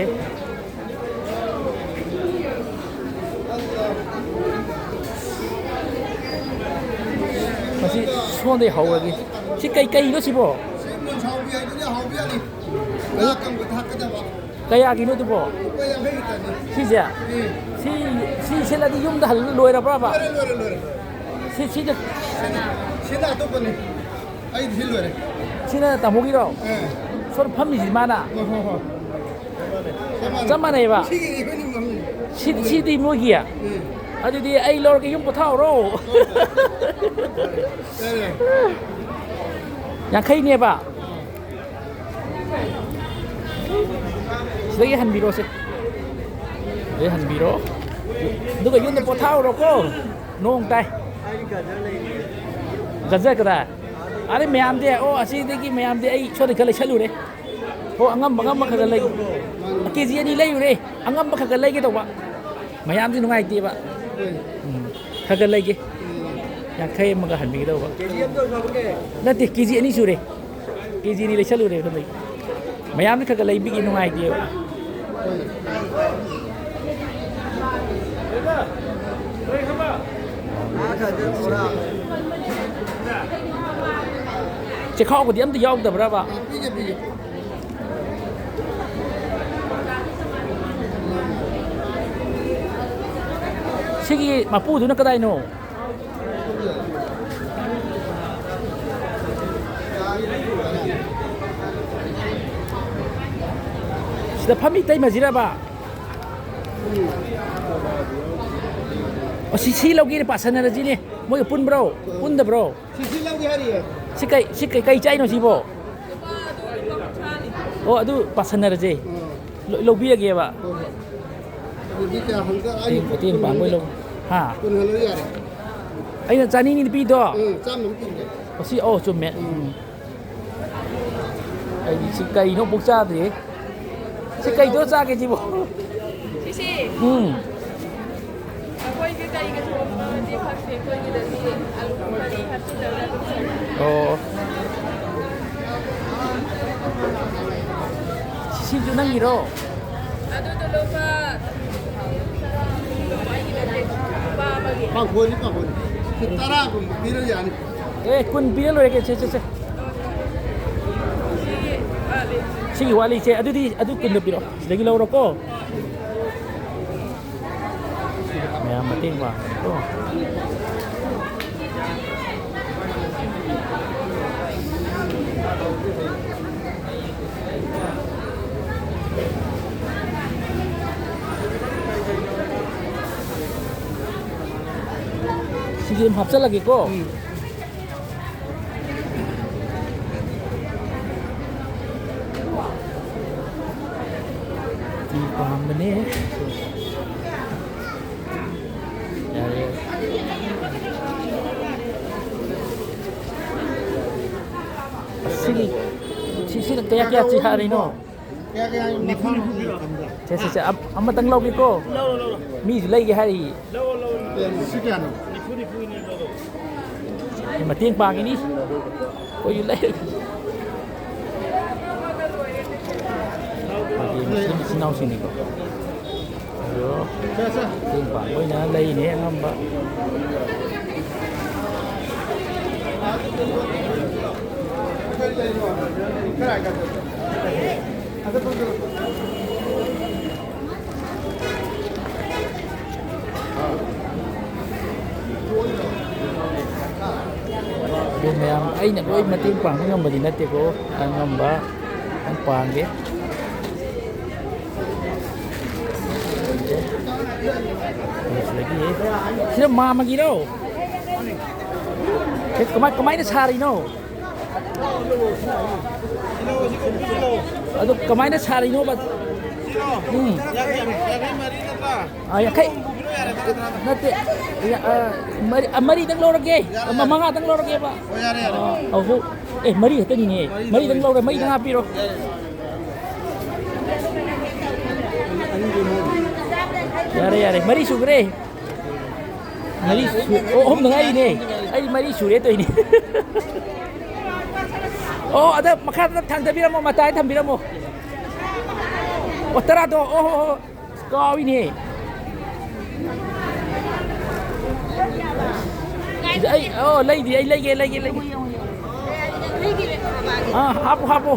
ꯃꯁꯤ ꯁꯣꯝꯗꯩ ꯍꯧꯔꯒꯦ꯫ ꯁꯤ ꯀꯩ, ꯀꯩꯅꯣ ꯁꯤꯕꯣ? ꯁꯤ ꯃꯨꯟꯁꯥꯎꯕꯤ ꯍꯥꯏꯗꯨꯅꯦ, ꯍꯥꯎꯕꯤ ꯌꯥꯅꯤ꯫ ꯉꯥ ꯑꯀꯪꯕ ꯊꯥꯛꯀꯗꯕ꯫ ꯀꯌꯥꯒꯤꯅꯣ ꯑꯗꯨꯕꯣ? ꯂꯨꯄꯥ ꯌꯥꯡꯈꯩ ꯈꯛꯇꯅꯤ꯫ ꯁꯤꯁꯦ? ꯎꯝ꯫ ꯁꯤ, ꯁꯤ ꯁꯤꯠꯂꯗꯤ ꯌꯨꯝꯗ ꯍꯜ-, ꯂꯣꯏꯔꯕ꯭ꯔꯕ? ꯂꯣꯏꯔꯦ, ꯂꯣꯏꯔꯦ, ꯂꯣꯏꯔꯦ꯫ ꯁꯤ, ꯁꯤꯗ ꯁꯤꯅ, ꯁꯤꯅ ꯑꯇꯣꯞꯄꯅꯤ꯫ ꯑꯩꯗꯤ ꯁꯤ ꯂꯣꯏꯔꯦ꯫ ꯁꯤꯅ ꯇꯥꯃꯣꯒꯤꯔꯣ? ꯑꯥ꯫ ꯁꯣꯝ ꯐꯝꯃꯤꯁꯤ ꯃꯥꯅ? ꯍꯣꯏ, ꯍꯣꯏ, ꯍꯣꯏ꯫ ꯆꯞ ꯃꯥꯟꯅꯩ꯫ ꯆꯞ ꯃꯥꯟꯅꯩꯌꯦꯕ? ꯁꯤꯒꯤꯅꯤ ꯑꯩꯈꯣꯏꯅ ꯐꯝꯃꯤꯁꯦ꯫ ꯁꯤ, ꯁꯤꯗꯤ ꯃꯣꯏꯒꯤ? ꯎꯝ꯫ ꯑꯗꯨꯗꯤ ꯑꯩ ꯂꯧꯔꯒꯦ, ꯌꯨꯝ ꯄꯣꯊꯥꯎꯔꯣ꯫ ꯍꯣꯏ, ꯍꯣꯏ꯫ ꯌꯥꯔꯦ, ꯌꯥꯔꯦ꯫ ꯌꯥꯡꯈꯩꯅꯦꯕ? ꯁꯤꯗꯒꯤ ꯍꯟꯕꯤꯔꯣꯁꯦ꯫ ꯁꯤꯗꯒꯤ ꯍꯟꯕꯤꯔꯣ꯫ ꯑꯗꯨꯒ ꯌꯨꯝꯗ ꯄꯣꯊꯥꯍꯧꯔꯣꯀꯣ꯫ ꯅꯣꯡ ꯇꯥꯏ꯫ ꯒꯖꯔ ꯀꯗꯥꯏ? ꯑꯗꯩ ꯃꯌꯥꯝꯗꯤ, ꯑꯣ, ꯑꯁꯤꯗꯒꯤ ꯃꯌꯥꯝꯗꯤ ꯑꯩ ꯁꯣꯝꯗ ꯈꯔ ꯂꯩꯁꯜꯂꯨꯔꯦ꯫ ꯍꯣ, ꯑꯉꯝꯕ, ꯑꯉꯝꯕ ꯈꯔ ꯈꯔ ꯂꯩ꯫ ꯀꯦ ꯖꯤ ꯑꯅꯤ ꯂꯩꯔꯨꯔꯦ꯫ ꯑꯉꯝꯕ ꯈꯔ ꯈꯔ ꯂꯩꯒꯦ ꯇꯧꯕ꯫ ꯃꯌꯥꯝꯗꯤ ꯅꯨꯡꯉꯥꯏꯇꯦꯕ꯫ ꯎꯝ꯫ ꯈꯔ ꯈꯔ ꯂꯩꯒꯦ꯫ ꯌꯥꯡꯈꯩ ꯑꯃꯒ ꯍꯟꯕꯤꯒꯗꯧꯕ꯫ ꯀꯦ ꯖꯤ ꯑꯃꯗ ꯑꯣꯏꯔꯁꯨ ꯍꯥꯞꯄꯛꯀꯦ꯫ ꯅꯠꯇꯦ, ꯀꯦ ꯖꯤ ꯑꯅꯤ ꯁꯨꯔꯦ꯫ ꯀꯦ ꯖꯤ ꯑꯅꯤ ꯂꯩꯁꯜꯂꯨꯔꯦ ꯑꯗꯨꯗꯒꯤ꯫ ꯃꯌꯥꯝꯅ ꯈꯔ ꯈꯔ ꯂꯩꯕꯤꯒꯤ ꯅꯨꯡꯉꯥꯏꯇꯦꯕ꯫ ꯆꯦꯈꯥꯎꯒꯗꯤ ꯑꯝꯇ ꯌꯥꯎꯗꯕ꯭ꯔꯕ? ꯁꯤꯒꯤ ꯃꯄꯨꯗꯨꯅ ꯀꯗꯥꯏꯅꯣ? ꯐꯝꯃꯤ ꯇꯩꯃꯁꯤꯔꯕ? ꯑꯣ, ꯁꯤ, ꯁꯤ ꯂꯧꯒꯦꯅ ꯄꯥꯁꯟꯅꯔꯁꯤꯅꯦ꯫ ꯃꯣꯏꯒ ꯄꯨꯟꯕ꯭ꯔꯣ? ꯄꯨꯟꯗꯕ꯭ꯔꯣ? ꯁꯤ, ꯁꯤ ꯂꯧꯒꯦ ꯍꯥꯏꯔꯤꯌꯦ꯫ ꯁꯤ ꯀꯩ, ꯁꯤ ꯀꯩ, ꯀꯩ ꯆꯥꯏꯅꯣ ꯁꯤꯕꯣ? ꯑꯣ, ꯑꯗꯨ ꯄꯥꯁꯟꯅꯔꯁꯦ꯫ ꯑꯥ꯫ ꯂꯧ-, ꯂꯧꯕꯤꯔꯒꯦꯕ꯫ ꯍꯣꯏ, ꯍꯣꯏ꯫ ꯑꯗꯨꯗꯤ ꯀꯌꯥ ꯍꯪꯖ-, ꯑꯩ ꯃꯇꯦꯡ, ꯃꯇꯦꯡ ꯄꯥꯡꯕꯩ ꯂꯧ-, ꯍꯥ? ꯀꯨꯟ ꯍꯜꯂꯣ ꯌꯥꯔꯦ꯫ ꯑꯩꯅ ꯆꯥꯅꯤꯅꯤ ꯅꯨꯄꯤꯗꯣ꯫ ꯎꯝ, ꯆꯥꯝꯃ ꯑꯃ ꯄꯤꯔꯦ꯫ ꯑꯣ, ꯁꯤ, ꯑꯣ, ꯆꯨꯝꯃꯦ꯫ ꯎꯝ꯫ ꯎꯝ꯫ ꯑꯩꯗꯤ ꯁꯤ ꯀꯩꯅꯣ ꯑꯃꯨꯛ ꯆꯥꯗ꯭ꯔꯤ꯫ ꯁꯤ ꯀꯩꯗꯣ ꯆꯥꯒꯦ ꯁꯤꯕꯣ? ꯁꯤꯁꯤ꯫ ꯎꯝ꯫ ꯑꯩꯈꯣꯏꯒꯤ ꯀꯩꯒ ꯊꯣꯡꯕꯗꯤ ꯐꯪꯗꯦ, ꯑꯩꯈꯣꯏꯒꯤꯗꯗꯤ ꯑꯂꯨ ꯀꯔꯤ ꯍꯥꯞꯆꯤꯜꯂꯒ ꯑꯗꯨꯝ ꯆꯥꯏ꯫ ꯑꯣ꯫ ꯁꯤꯁꯤꯁꯨ ꯅꯪꯒꯤꯔꯣ? ꯑꯗꯨꯗꯣ ꯂꯨꯄꯥ, ꯑꯩꯒꯤ ꯅꯠꯇꯦ, ꯂꯨꯄꯥ ꯑꯃꯒꯤ꯫ ꯄꯥꯡꯈꯣꯜꯅꯤ, ꯄꯥꯡꯈꯣꯜꯅꯤ꯫ ꯁꯤ ꯇꯔꯥꯒꯨꯝꯕ ꯄꯤꯔ ꯌꯥꯅꯤ꯫ ꯑꯦ, ꯀꯨꯟ ꯄꯤꯔ ꯂꯣꯏꯔꯦ, ꯁꯦ, ꯁꯦ, ꯁꯦ꯫ ꯁꯤꯒꯤ ꯋꯥꯠꯂꯤ꯫ ꯁꯤꯒꯤ ꯋꯥꯠꯂꯤ, ꯁꯦ꯫ ꯑꯗꯨꯗꯤ ꯑꯗꯨ ꯀꯨꯟꯗꯣ ꯄꯤꯔꯛꯑꯣ꯫ ꯁꯤꯗꯒꯤ ꯂꯧꯔꯣꯀꯣ꯫ ꯃꯌꯥꯝ ꯃꯇꯦꯡ ꯄꯥꯡꯕꯅꯤꯀꯣ꯫ ꯁꯤꯗꯤ ꯑꯗꯨꯝ ꯍꯥꯞꯆꯜꯂꯒꯦꯀꯣ꯫ ꯎꯝ꯫ ꯇꯤ ꯄꯥꯝꯕꯅꯦ꯫ ꯌꯥꯔꯦ, ꯌꯥꯔꯦ꯫ ꯑꯁꯤꯒꯤ, ꯁꯤ, ꯁꯤꯅ ꯀꯌꯥ, ꯀꯌꯥ ꯆꯤ ꯍꯥꯏꯔꯤꯅꯣ? ꯀꯌꯥ, ꯀꯌꯥ ꯌꯣꯟꯕ? ꯅꯤꯐꯨ, ꯅꯤꯐꯨ ꯄꯤꯔꯣ꯫ ꯁꯦ, ꯁꯦ, ꯁꯦ, ꯑꯝ-, ꯑꯃꯇꯪ ꯂꯧꯒꯦꯀꯣ꯫ ꯂꯧꯔꯣ, ꯂꯧꯔꯣ꯫ ꯃꯤꯁꯨ ꯂꯩꯒꯦ ꯍꯥꯏꯔꯤ꯫ ꯂꯧꯔꯣ, ꯂꯧꯔꯣ꯫ ꯁꯤ ꯀꯌꯥꯅꯣ? ꯅꯤꯐꯨ, ꯅꯤꯐꯨꯅꯦ, ꯂꯧꯔꯣ꯫ ꯃꯇꯦꯡ ꯄꯥꯡꯉꯤꯅꯤ꯫ ꯑꯩꯈꯣꯏꯁꯨ ꯂꯩ꯫ ꯑꯩꯈꯣꯏꯒꯤ ꯃꯨꯁꯂꯤꯝ ꯏꯆꯤꯟ ꯏꯅꯥꯎꯁꯤꯡꯅꯤꯀꯣ꯫ ꯑꯗꯣ ꯃꯇꯦꯡ ꯄꯥꯡꯕ ꯑꯣꯏꯅ ꯂꯩꯅꯦ ꯑꯉꯝꯕ꯫ ꯑꯗꯨ ꯃꯌꯥꯝ ꯑꯩꯅ ꯂꯣꯏ ꯃꯇꯦꯡ ꯄꯥꯡꯕ ꯉꯝꯕꯗꯤ ꯅꯠꯇꯦꯀꯣ, ꯑꯉꯝꯕ ꯑꯗꯨꯝ ꯄꯥꯡꯒꯦ꯫ ꯁꯤꯗꯒꯤ, ꯁꯤꯗ ꯃꯥꯝꯃꯒꯤꯔꯣ? ꯁꯤ ꯀꯃꯥꯏ-, ꯀꯃꯥꯏꯅ ꯁꯥꯔꯤꯅꯣ? ꯑꯗꯨ ꯀꯃꯥꯏꯅ ꯁꯥꯔꯤꯅꯣꯕ? ꯎꯝ꯫ ꯑꯥ, ꯌꯥꯡꯈꯩ꯫ ꯅꯠꯇꯦ꯫ ꯌꯥ-, ꯑꯥ, ꯃꯔꯤ, ꯑꯥ, ꯃꯔꯤꯗꯪ ꯂꯧꯔꯒꯦ꯫ ꯃ-, ꯃꯉꯥꯗꯪ ꯂꯧꯔꯒꯦꯕ꯫ ꯑꯥ, ꯑꯍꯨꯝ꯫ ꯑꯦ, ꯃꯔꯤ ꯈꯛꯇꯅꯤꯅꯦ꯫ ꯃꯔꯤꯗꯪ ꯂꯧꯔꯦ, ꯃꯔꯤꯗꯪ ꯍꯥꯞꯄꯤꯔꯣ꯫ ꯌꯥꯔꯦ, ꯌꯥꯔꯦ, ꯃꯔꯤ ꯁꯨꯈ꯭ꯔꯦ꯫ ꯃꯔꯤ ꯁꯨ-, ꯑꯣ, ꯑꯍꯨꯝꯗ ꯉꯥꯏꯔꯤꯅꯦ꯫ ꯑꯩꯗꯤ ꯃꯔꯤ ꯁꯨꯔꯦ ꯇꯧꯔꯤꯅꯦ꯫ ꯑꯣ, ꯑꯗ ꯃꯈꯥꯗ ꯊꯥꯡꯊꯕꯤꯔꯝꯃꯣ, ꯃꯇꯥꯏ ꯊꯝꯕꯤꯔꯝꯃꯣ꯫ ꯑꯣ, ꯇꯔꯥꯗꯣ, ꯑꯣ, ꯍꯣ, ꯍꯣ꯫ ꯀꯥꯎꯏꯅꯦ꯫ ꯁꯤꯗ ꯑꯩ, ꯑꯣ, ꯂꯩꯗꯤ ꯑꯩ ꯂꯩꯒꯦ, ꯂꯩꯒꯦ, ꯂꯩꯒꯦ꯫ ꯑꯥ, ꯍꯥꯞꯄꯣ, ꯍꯥꯞꯄꯣ꯫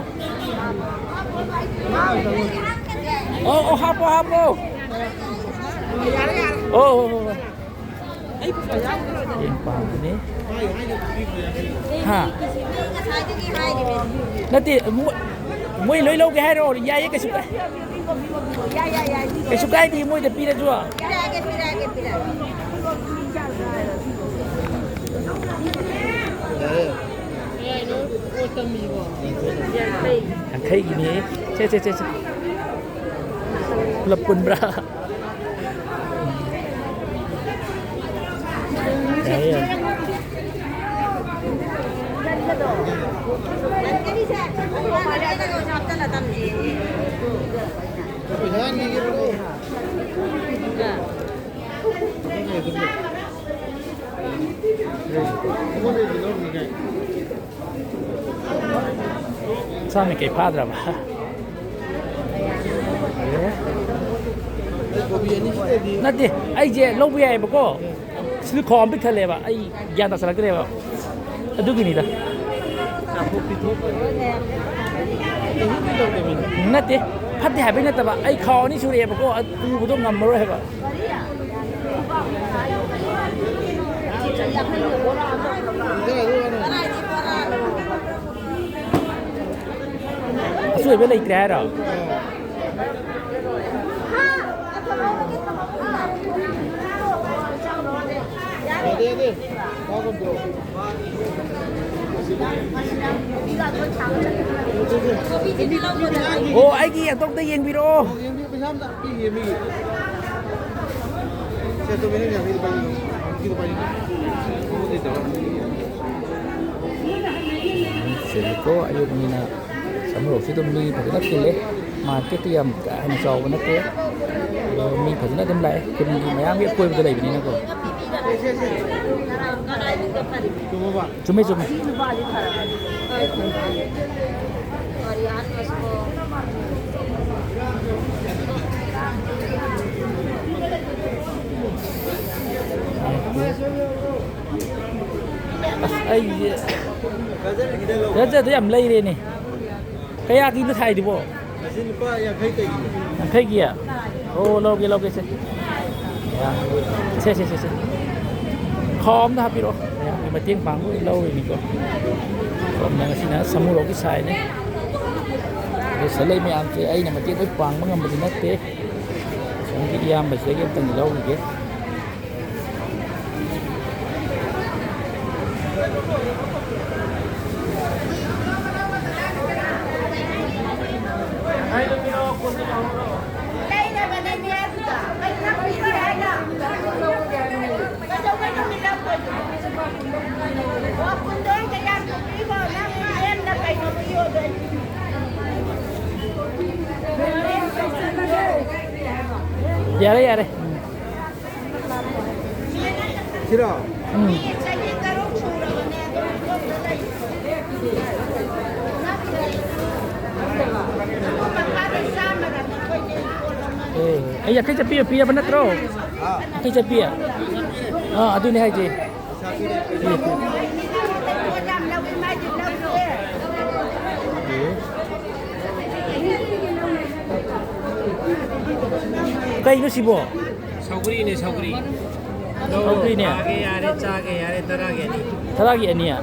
ꯑꯣ, ꯑꯣ, ꯍꯥꯞꯄꯣ, ꯍꯥꯞꯄꯣ꯫ ꯑꯣ, ꯑꯣ, ꯑꯣ, ꯑꯣ꯫ ꯌꯦꯟ ꯄꯥꯝꯕꯅꯤ꯫ ꯍꯥ? ꯅꯠꯇꯦ, ꯃꯣꯏ, ꯃꯣꯏ ꯂꯣꯏ ꯂꯧꯒꯦ ꯍꯥꯏꯔꯣ? ꯌꯥꯏꯌꯦ, ꯀꯩꯁꯨ ꯀꯥꯏ-, ꯀꯩꯁꯨ ꯀꯥꯏꯗꯦ, ꯃꯣꯏꯗ ꯄꯤꯔꯁꯨ꯫ ꯄꯤꯔꯛꯑꯒꯦ, ꯄꯤꯔꯛꯑꯒꯦ, ꯄꯤꯔꯛꯑꯒꯦ꯫ ꯌꯥꯡꯈꯩꯒꯤꯅꯤ꯫ ꯁꯦ, ꯁꯦ, ꯁꯦ, ꯁꯦ꯫ ꯄꯨꯂꯞ ꯄꯨꯟꯕ꯭ꯔꯥ? ꯌꯥꯏꯌꯦ, ꯌꯥꯏꯌꯦ꯫ ꯆꯥꯝ ꯌꯥꯡꯈꯩ ꯐꯥꯗ꯭ꯔꯕ? ꯅꯠꯇꯦ, ꯑꯩꯁꯦ ꯂꯧꯕ ꯌꯥꯏꯑꯕꯀꯣ꯫ ꯁꯤꯗ ꯈꯥꯎ ꯑꯃ ꯄꯤꯛ ꯊꯜꯂꯦꯕ, ꯑꯩ ꯒ꯭ꯌꯥꯟ ꯇꯥꯁꯜꯂꯛꯇ꯭ꯔꯦꯕ꯫ ꯑꯗꯨꯒꯤꯅꯤꯗ꯫ ꯅꯠꯇꯦ, ꯐꯠꯇꯦ ꯍꯥꯏꯕꯩ ꯅꯠꯇꯕ, ꯑꯩ ꯈꯥꯎ ꯑꯅꯤ ꯁꯨꯔꯛꯑꯦꯕꯀꯣ, ꯑꯗꯨ ꯄꯨꯕꯗꯣ ꯉꯝꯃꯔꯣꯏ ꯍꯥꯏꯕ꯫ ꯑꯆꯣꯏꯕ ꯂꯩꯇ꯭ꯔꯦ ꯍꯥꯏꯔꯣ? ꯑꯗꯦ, ꯑꯗꯦ꯫ ꯑꯣ, ꯑꯩꯒꯤ ꯑꯦꯀꯥꯎꯟꯇ ꯌꯦꯡꯕꯤꯔꯛꯑꯣ꯫ ꯌꯦꯡꯕꯤꯌꯨ, ꯄꯩꯁꯥ ꯑꯝꯇ ꯄꯤꯈꯤꯌꯦ ꯃꯤꯒꯤ꯫ ꯁꯦ, ꯇꯣꯝꯕꯤ, ꯅꯪ ꯌꯥꯡꯈꯩ ꯂꯨꯄꯥ ꯌꯦꯡꯉꯣ꯫ ꯌꯥꯡꯈꯩ ꯂꯨꯄꯥ ꯌꯦꯡꯉꯣ꯫ ꯁꯤꯗꯀꯣ ꯑꯌꯨꯛꯅꯤꯅ ꯁꯃꯨꯔꯣꯛꯁꯨ ꯑꯗꯨꯝ ꯃꯤ ꯐꯖꯅ ꯇꯤꯜꯂꯦ꯫ ꯃꯥꯔꯀꯦꯠꯇꯤ ꯌꯥꯝ ꯀꯥ ꯍꯦꯟꯅ ꯆꯥꯎꯕ ꯅꯠꯇꯦ꯫ ꯑꯗꯣ ꯃꯤ ꯐꯖꯅ ꯑꯗꯨꯝ ꯂꯥꯛꯑꯦ꯫ ꯈꯨꯟꯒꯤ ꯃꯌꯥꯝꯒꯤ ꯑꯀꯣꯏꯕꯗ ꯂꯩꯕꯅꯤꯅꯀꯣ꯫ ꯆꯨꯝꯃꯦ, ꯆꯨꯝꯃꯦ꯫ ꯑꯁ, ꯑꯩꯁꯦ ꯒꯖꯔꯗꯣ ꯌꯥꯝ ꯂꯩꯔꯦꯅꯦ꯫ ꯀꯌꯥꯒꯤꯅꯣ ꯊꯥꯏꯗꯨꯕꯣ? ꯑꯁꯤ ꯂꯨꯄꯥ ꯌꯥꯡꯈꯩ ꯇꯩꯒꯤ꯫ ꯌꯥꯡꯈꯩꯒꯤ? ꯑꯣ, ꯂꯧꯒꯦ, ꯂꯧꯒꯦ, ꯁꯦ꯫ ꯌꯥ꯫ ꯁꯦ, ꯁꯦ, ꯁꯦ, ꯁꯦ꯫ ꯈꯥꯎ ꯑꯝꯗ ꯍꯥꯞꯄꯤꯔꯛꯑꯣ꯫ ꯃꯌꯥꯝꯒꯤ ꯃꯇꯦꯡ ꯄꯥꯡꯕ ꯑꯣꯏꯅ ꯂꯧꯔꯤꯅꯤꯀꯣ꯫ ꯁꯣꯝꯗ ꯉꯁꯤꯅ ꯁꯃꯨꯔꯣꯛꯀꯤ ꯁꯥꯏꯅꯤ꯫ ꯑꯗꯣ ꯁꯤꯗ ꯂꯩ ꯃꯌꯥꯝꯁꯦ ꯑꯩꯅ ꯃꯇꯦꯡ ꯂꯣꯏ ꯄꯥꯡꯕ ꯉꯝꯕꯗꯤ ꯅꯠꯇꯦ꯫ ꯁꯣꯝꯒꯤ ꯏꯌꯥꯝꯕꯁꯤꯗꯒꯤ ꯑꯝꯇꯪ ꯂꯧꯈꯤꯒꯦ꯫ ꯌꯥꯔꯦ, ꯌꯥꯔꯦ꯫ ꯁꯤꯔꯣ? ꯎꯝ꯫ ꯑꯦ, ꯑꯩ ꯌꯥꯡꯈꯩ ꯆꯠꯄꯤ ꯄꯤꯔꯕ ꯅꯠꯇ꯭ꯔꯣ? ꯑꯥ꯫ ꯌꯥꯡꯈꯩ ꯆꯠꯄꯤ? ꯑꯥ, ꯑꯗꯨꯅꯦ ꯍꯥꯏꯁꯦ꯫ ꯀꯩꯅꯣ ꯁꯤꯕꯣ? ꯁꯧꯒ꯭ꯔꯤꯅꯦ, ꯁꯧꯒ꯭ꯔꯤ꯫ ꯁꯧꯒ꯭ꯔꯤꯅꯦ? ꯆꯥꯒꯦ ꯌꯥꯔꯦ, ꯆꯥꯒꯦ ꯌꯥꯔꯦ, ꯇꯔꯥꯒꯤ ꯑꯅꯤ꯫ ꯇꯔꯥꯒꯤ ꯑꯅꯤ? ꯎꯝ,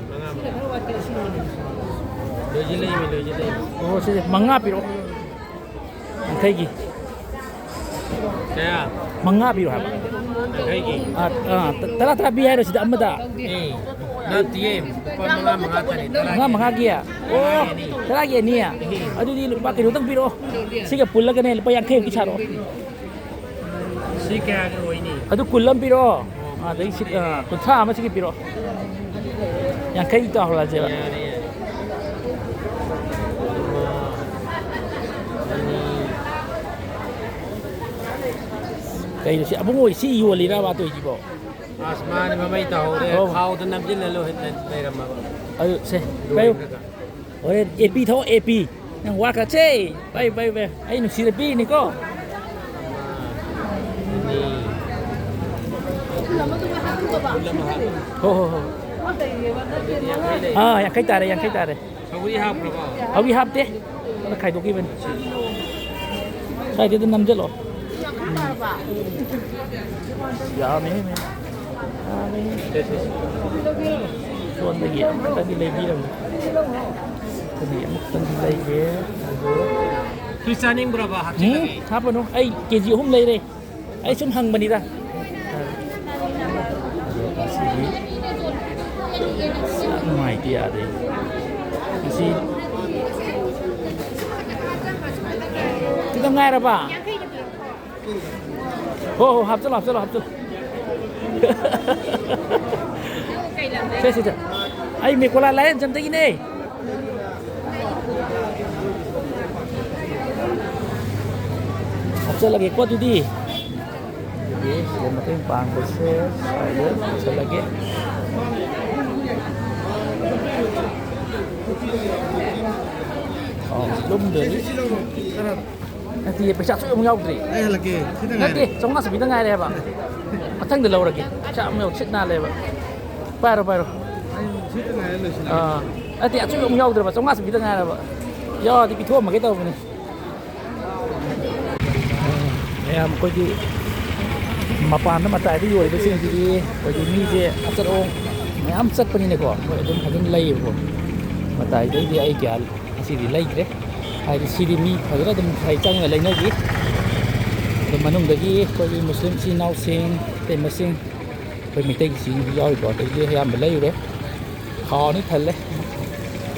ꯃꯉꯥ, ꯃꯉꯥ꯫ ꯂꯣꯏꯁꯤꯜꯂꯛꯏꯃꯤ, ꯂꯣꯏꯁꯤꯜꯂꯛꯏꯃꯤ꯫ ꯑꯣ, ꯁꯤꯁꯦ ꯃꯉꯥ ꯄꯤꯔꯛꯑꯣ꯫ ꯌꯥꯡꯈꯩꯒꯤ꯫ ꯀꯌꯥ? ꯃꯉꯥ ꯄꯤꯔꯣ ꯍꯥꯏꯕ꯫ ꯌꯥꯡꯈꯩꯒꯤ꯫ ꯑꯥ, ꯑꯥ, ꯇꯔꯥ ꯇꯔꯥ ꯄꯤ ꯍꯥꯏꯔꯣ ꯁꯤꯗ ꯑꯃꯗ? ꯑꯦ, ꯅꯠꯇꯤꯌꯦ, ꯂꯨꯄꯥ ꯃꯉꯥ ꯃꯉꯥ ꯊꯥꯅꯤ, ꯇꯔꯥꯒꯤ ꯃꯉꯥ ꯑꯅꯤ꯫ ꯃꯉꯥꯒꯤ? ꯑꯣ, ꯇꯔꯥꯒꯤ ꯑꯅꯤ? ꯎꯝ꯫ ꯑꯗꯨꯗꯤ ꯂꯨꯄꯥ ꯀꯩꯅꯣꯗꯪ ꯄꯤꯔꯛꯑꯣ꯫ ꯁꯤꯒ ꯄꯨꯜꯂꯒꯅꯦ, ꯂꯨꯄꯥ ꯌꯥꯡꯈꯩꯃꯨꯛꯀꯤ ꯁꯥꯔꯛꯑꯣ꯫ ꯁꯤ ꯀꯌꯥꯒꯤ ꯑꯣꯏꯅꯤ? ꯑꯗꯨ ꯀꯨꯟ ꯑꯃ ꯄꯤꯔꯛꯑꯣ꯫ ꯑꯗꯩ ꯁꯤ, ꯑ, ꯀꯨꯟꯊ꯭ꯔꯥ ꯑꯃ ꯁꯤꯒꯤ ꯄꯤꯔꯛꯑꯣ꯫ ꯌꯥꯡꯈꯩ ꯇꯧꯍꯜꯂꯁꯦꯕ꯫ ꯌꯥꯔꯦ, ꯌꯥꯔꯦ꯫ ꯑꯃ, ꯑꯅꯤ꯫ ꯀꯩꯅꯣ ꯁꯤ? ꯑꯕꯨꯡꯉꯣ, ꯁꯤ ꯌꯣꯜꯂꯤꯔꯕ ꯇꯧꯔꯤꯁꯤꯕꯣ? ꯑꯁ, ꯃꯥꯅꯦ, ꯃꯃꯩ ꯇꯥꯍꯧꯔꯦ꯫ ꯑꯣ꯫ ꯊꯥꯎꯗ ꯅꯝꯁꯤꯜꯂ ꯂꯣꯏ-, ꯂꯩꯔꯝꯃꯕ꯫ ꯑꯗꯨ ꯁꯦ, ꯄꯥꯏꯌꯨ꯫ ꯂꯣꯏꯈ꯭ꯔꯒ꯫ ꯍꯣꯔꯦꯟ ꯑꯦ ꯄꯤ ꯊꯛꯑꯣ, ꯑꯦ ꯄꯤ꯫ ꯅꯪ ꯋꯥ ꯈꯔ ꯁꯦ꯫ ꯄꯥꯏꯌꯨ, ꯄꯥꯏꯌꯨ, ꯄꯥꯏꯌꯨ꯫ ꯑꯩ ꯅꯨꯡꯁꯤꯅ ꯄꯤꯔꯤꯅꯤꯀꯣ꯫ ꯑꯃ, ꯑꯅꯤ꯫ ꯍꯣ, ꯍꯣ, ꯍꯣ꯫ ꯑꯥ, ꯌꯥꯡꯈꯩ ꯇꯥꯔꯦ, ꯌꯥꯡꯈꯩ ꯇꯥꯔꯦ꯫ ꯁꯧꯒ꯭ꯔꯤ ꯍꯥꯞꯈ꯭ꯔꯕꯣ? ꯁꯧꯒ꯭ꯔꯤ ꯍꯥꯞꯇꯦ꯫ ꯑꯗ ꯈꯥꯏꯗꯣꯛꯈꯤꯕꯅꯤ꯫ ꯁ꯭ꯋꯥꯏꯗ ꯑꯗꯨꯝ ꯅꯝꯁꯤꯜꯂꯣ꯫ ꯌꯥꯝꯃꯦꯍꯦ, ꯃꯌꯥꯝ꯫ ꯌꯥꯝꯃꯦꯍꯦ꯫ ꯁꯣꯝꯗꯒꯤ ꯑꯃꯨꯛꯇꯪꯗꯤ ꯂꯩꯕꯤꯔꯝꯃꯤ꯫ ꯑꯗꯨꯗꯤ ꯑꯃꯨꯛꯇꯪꯗꯤ ꯂꯩꯒꯦ꯫ ꯑꯗꯨ ꯁꯤ ꯆꯥꯅꯤꯡꯕ꯭ꯔꯕ? ꯎꯝ, ꯍꯥꯞꯆꯤꯜꯂꯒꯦ꯫ ꯍꯥꯞꯄꯅꯨ꯫ ꯑꯩ ꯀꯦ ꯖꯤ ꯑꯍꯨꯝ ꯂꯩꯔꯦ꯫ ꯑꯩ ꯁꯨꯝ ꯍꯪꯕꯅꯤꯗ꯫ ꯑꯗꯣ ꯉꯁꯤꯗꯤ ꯌꯥꯝ ꯅꯨꯡꯉꯥꯏꯇꯦ, ꯌꯥꯗꯦ꯫ ꯉꯁꯤ ꯈꯤꯇꯪ ꯉꯥꯏꯔꯕ? ꯍꯣ, ꯍꯣ, ꯍꯥꯞꯆꯜꯂꯣ, ꯍꯥꯞꯆꯜꯂꯣ, ꯍꯥꯞꯆꯜꯂꯣ꯫ ꯁꯦ, ꯁꯦ, ꯁꯦ꯫ ꯑꯩ ꯃꯦꯀꯣꯂꯥ ꯂꯥꯏꯌꯦꯟꯖꯝꯗꯒꯤꯅꯦ꯫ ꯍꯥꯞꯆꯜꯂꯒꯦꯀꯣ ꯑꯗꯨꯗꯤ꯫ ꯑꯗꯨꯗꯤ ꯁꯤꯗ ꯃꯇꯦꯡ ꯄꯥꯡꯕꯁꯦ ꯁ꯭ꯋꯥꯏꯗ ꯂꯣꯏꯁꯤꯜꯂꯒꯦ꯫ ꯑꯣ, ꯂꯨꯝꯗ꯭ꯔꯗꯤ꯫ ꯅꯠꯇꯦ, ꯄꯩꯁꯥ ꯑꯆꯣꯏꯕ ꯑꯃꯨꯛ ꯌꯥꯎꯗ꯭ꯔꯤ꯫ ꯑꯩ ꯍꯜꯂꯛꯀꯦ꯫ ꯁꯤꯗ ꯅꯠꯇꯦ, ꯉꯥꯏꯔꯦ꯫ ꯆꯥꯝꯃꯉꯥ ꯆꯥꯝꯃꯔꯤꯗ ꯉꯥꯏꯔꯦ ꯍꯥꯏꯕ꯫ ꯃꯊꯪꯗ ꯂꯧꯔꯒꯦ꯫ ꯄꯩꯁꯥ ꯑꯃ ꯌꯥꯎ-, ꯁꯤꯠ ꯅꯥꯜꯂꯦꯕ꯫ ꯄꯥꯏꯔꯣ, ꯄꯥꯏꯔꯣ꯫ ꯑꯩ ꯁꯤꯗ ꯉꯥꯏꯔꯦ, ꯂꯣꯏꯁꯤꯜꯂꯒꯦ꯫ ꯑꯥ꯫ ꯅꯠꯇꯦ, ꯑꯆꯣꯏꯕ ꯑꯃꯨꯛ ꯌꯥꯎꯗ꯭ꯔꯕ, ꯆꯥꯝꯃꯉꯥ ꯆꯥꯝꯃꯔꯤꯗ ꯉꯥꯏꯔꯕ꯫ ꯌꯥꯎꯔꯗꯤ ꯄꯤꯊꯣꯛꯑꯝꯃꯒꯦ ꯇꯧꯕꯅꯦ꯫ ꯃꯌꯥꯝ ꯑꯩꯈꯣꯏꯒꯤ ꯃꯄꯥꯟꯗ ꯃꯇꯥꯏꯗ ꯌꯣꯜꯂꯤꯕꯁꯤꯡꯁꯤꯗꯤ ꯑꯩꯈꯣꯏꯒꯤ ꯃꯤꯁꯦ ꯑꯆꯠ ꯑꯋꯣꯡ ꯃꯌꯥꯝ ꯆꯠꯄꯅꯤꯅꯀꯣ, ꯃꯣꯏ ꯑꯗꯨꯝ ꯐꯖꯅ ꯂꯩꯌꯦꯕꯀꯣ꯫ ꯃꯇꯥꯏꯗꯩꯗꯤ ꯑꯩ ꯀꯌꯥ ꯉꯁꯤꯗꯤ ꯂꯩꯗ꯭ꯔꯦ, ꯍꯥꯏꯗꯤ ꯁꯤꯗꯤ ꯃꯤ ꯐꯖꯅ ꯑꯗꯨꯝ ꯉꯁꯥꯏ ꯆꯪꯉꯒ ꯂꯩꯅꯈꯤ꯫ ꯃꯅꯨꯡꯗꯒꯤ ꯑꯩꯈꯣꯏꯒꯤ ꯃꯨꯁꯂꯤꯝ ꯏꯆꯤꯟ ꯏꯅꯥꯎꯁꯤꯡ, ꯏꯇꯩꯃꯁꯤꯡ, ꯑꯩꯈꯣꯏ ꯃꯩꯇꯩꯒꯤꯁꯤꯡꯁꯨ ꯌꯥꯎꯔꯤꯀꯣ, ꯑꯗꯒꯤ ꯑꯌꯥꯝꯕ ꯂꯩꯔꯨꯔꯦ꯫ ꯈꯥꯎ ꯑꯅꯤ ꯊꯜꯂꯦ,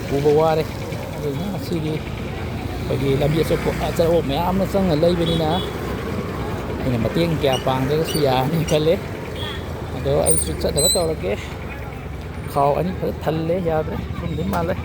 ꯄꯨꯕ ꯋꯥꯔꯦ꯫ ꯑꯗꯨꯅ ꯉꯁꯤꯗꯤ ꯑꯩꯈꯣꯏꯒꯤ ꯂꯝꯕꯤ ꯑꯆꯧꯕ, ꯑꯆꯧꯕ ꯃꯌꯥꯝ ꯑꯃ ꯆꯪꯉ ꯂꯩꯕꯅꯤꯅ ꯑꯩꯅ ꯃꯇꯦꯡ ꯀꯌꯥ ꯄꯥꯡꯗ꯭ꯔꯒꯁꯨ ꯌꯥꯔꯅꯤ ꯈꯜꯂꯦ꯫ ꯑꯗꯣ ꯑꯩꯁꯨ ꯆꯠꯅꯕ ꯇꯧꯔꯒꯦ꯫ ꯈꯥꯎ ꯑꯅꯤ ꯐꯖ ꯊꯜꯂꯦ, ꯌꯥꯗ꯭ꯔꯦ, ꯊꯨꯝꯗꯤ ꯃꯥꯜꯂꯦ꯫